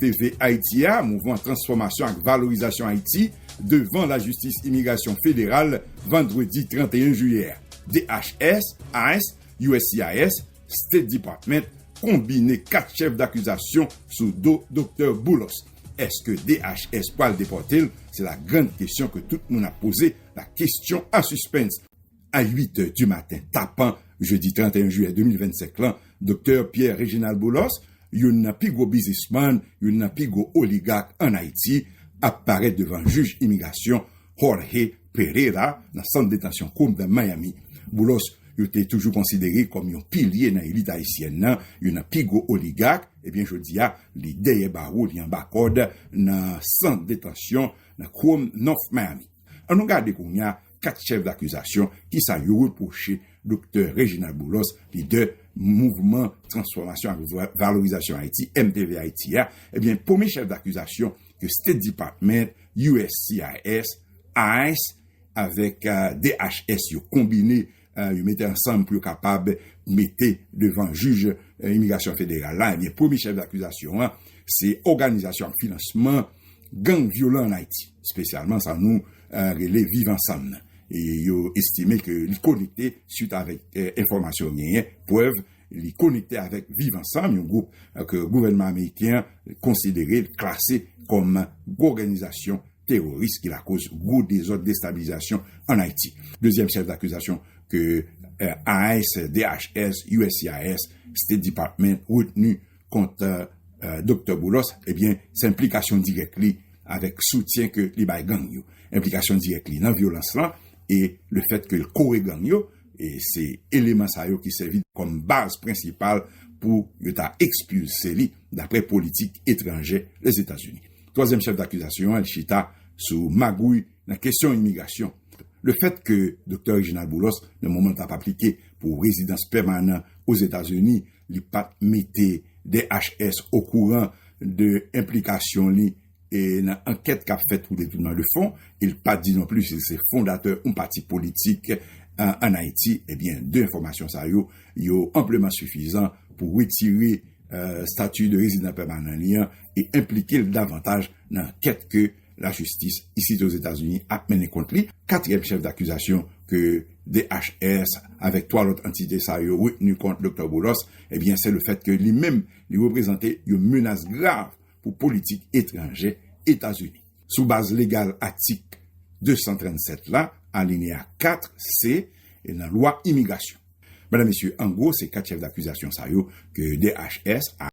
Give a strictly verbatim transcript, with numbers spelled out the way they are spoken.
Leve Ayiti a, Mouvman Transfòmasyon ak Valorizasyon Ayiti, devan lajistis imigrasyon federal vandredi trannteyen jiyè a. D H S, ice, U S C I S, State Department konbine kat chèf dakizasyon sou do Doktè Boulos. Èske D H S pral depòte l? Se la grande question ke tout moun ap poze, la question à suspense. A uit è di maten tapan jedi trannteyen jiyè de mil vennsenk lan, Doktè Pierre Réginald Boulos, youn nan pi gwo biznismann, youn nan pi gwo oligak ann Ayiti, ap parèt devan jij imigrasyon Jorge Pereira nan sant detansyon Combs nan Miami. Boulos, yo te toujou konsidere kòm yon pilye nan elit ayisyèn nan, youn nan pi gwo oligak, ebyen jodi a, li dèyè bawo, li anba kòd nan sant detansyon nan Combs North Miami. Ann nou gade kounye a kat chèf dakizasyon, kisa yo repwoche Doktè Réginald Boulos, lidè Mouvman Transfòmasyon ak Va-, Valorizasyon Ayiti, M T V Ayiti a, ebyen, premye chèf dakizasyon ke State Department, U S C I S, ice avèk, euh, D H S yo konbine, euh, yo mete ansanm pou yo kapab mete devan jij, euh, imigrasyon federal la. Ebyen, premye chèf dakizasyon an, se òganizasyon ak finansman gang vyolan ann Ayiti, espesyalman sa nou, euh, rele Viv Ansanm nan. E yo estime ke li konekte, swit avèk, euh, enfòmasyon yo genyen, prèv, li konekte avèk Viv Ansanm, yon gwoup, euh, ke gouvènman ameriken an konsidere, klase kòm gwo òganizasyon teworis ki lakoz gwo dezòd, destabilizasyon ann Ayiti. Dezyèm chèf dakizasyon ke, euh, ice, D H S, U S C I S, State Department retni kont, euh, Doktè Boulos, ebyen, se enplikasyon dirèk li avèk soutyen ke li bay gang yo. Enplikasyon dirèk li nan vyolans lan e lefèt ke l kore gang yo, e se eleman sa yo ki sèvi kòm baz prensipal pou yo ta ekspilse li, daprè politik etranjè Lèzetazini. Twazyèm chèf dakizasyon an, li chita sou magouy nan kesyon imigrasyon. Lefèt ke Doktè Réginald Boulos, nan moman l t ap aplike pou rezidans pèmanan Ozetazini, li pa t mete D H S okouran de enplikasyon li e nan ankèt k ap fèt pou detounman de fon, e l pa t di non plis si se fondatè yon pati politik, euh, ann Ayiti. Ebyen, de enfòmasyon sa yo, yo anpleman sifizan pou retire, euh, stati de rezidan pèmanan li an e enplike l davantaj nan ankèt ke lajistis isit Ozetazini ap mennen kont li. Katriyèm chèf dakizasyon ke D H S avèk twa lòt antite sa yo retni kont Doktè Boulos, ebyen, se lefèt ke li menm, li reprezante yon menas grav pou politik etranjè Etazini. Sou baz legal atik de san trannsèt la, alineya kat C, e nan lwa imigrasyon. Medam, mesye, an gwo, se kat chèf dakizasyon sa yo ke D H S a